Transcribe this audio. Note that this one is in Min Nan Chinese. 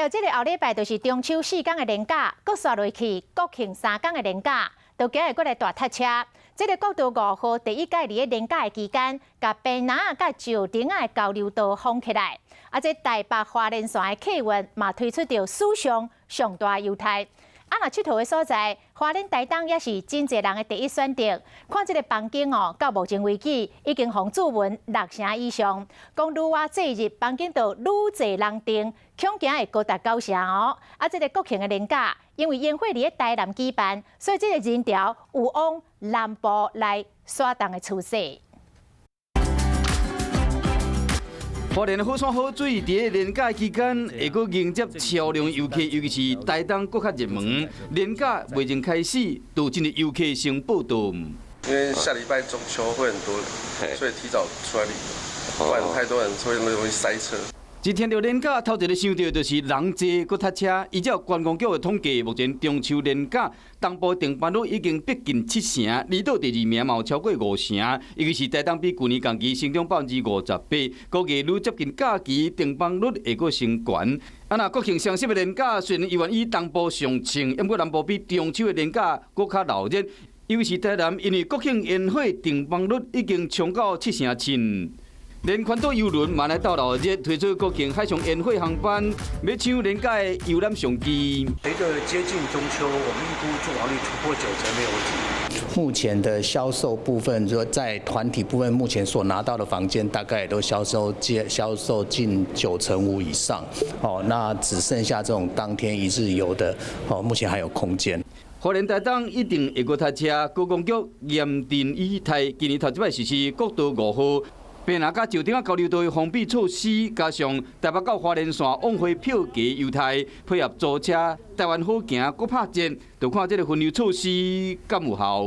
哎喲，這个後禮拜就是中秋四工的連假，閣紲落去國慶三工的連假，就今日閣來大塞車。這个國道五號第一改佇咧連假的期間，共平林佮石碇仔的交流道封起來。啊，這台北花蓮線的客運嘛推出著史上上大優待。啊，若𨑨迌的所在，花蓮台東也是真濟人的第一選擇。看這个房間哦，到目前為止已經予注文六成以上。講愈倚節日，房間就愈濟人訂，恐驚會高達九成哦。啊，這个國慶的連假，因為煙火佇咧台南舉辦，所以這个人潮有往南部來徙動的趨勢。花蓮好山好水，佇咧連假期間會閣迎接超量遊客，尤其是台東閣較熱門。連假未曾開始，就真濟遊客先報到。因為下禮拜中秋會很多人，所以提早出來旅遊，不然太多人會容易塞車。一聽著連假，頭一个想著就是人濟閣塞車。依照觀光局的統計，目前中秋連假東部訂房率已經逼近七成，離島第二名嘛有超過五成。尤其是台東比舊年同期成長58%，估計愈接近假期，訂房率會閣升懸。啊，若國慶雙十的連假雖然猶原以東部上衝，毋過南部比中秋的連假閣較鬧熱。尤其是台南，因為國慶煙火訂房率已經衝到七成七。連環島郵輪嘛來鬥鬧熱，推出國慶海上煙火航班，欲搶連假的遊覽商機。隨著接近中秋，我們預估住房率突破九成沒有問題。目前的銷售部分，說在團體部分，目前所拿到的房間大概也都銷售近95%以上。哦，那只剩下這種當天一日遊的，哦，目前還有空間。花蓮台東一定會閣塞車，觀光局嚴陣以待，今年頭一擺實施國道五號平林佮石碇仔交流道的封閉措施，加上台北到花蓮線往回票價優待，配合租車台灣好行閣拍折，就看這个分流措施敢有效。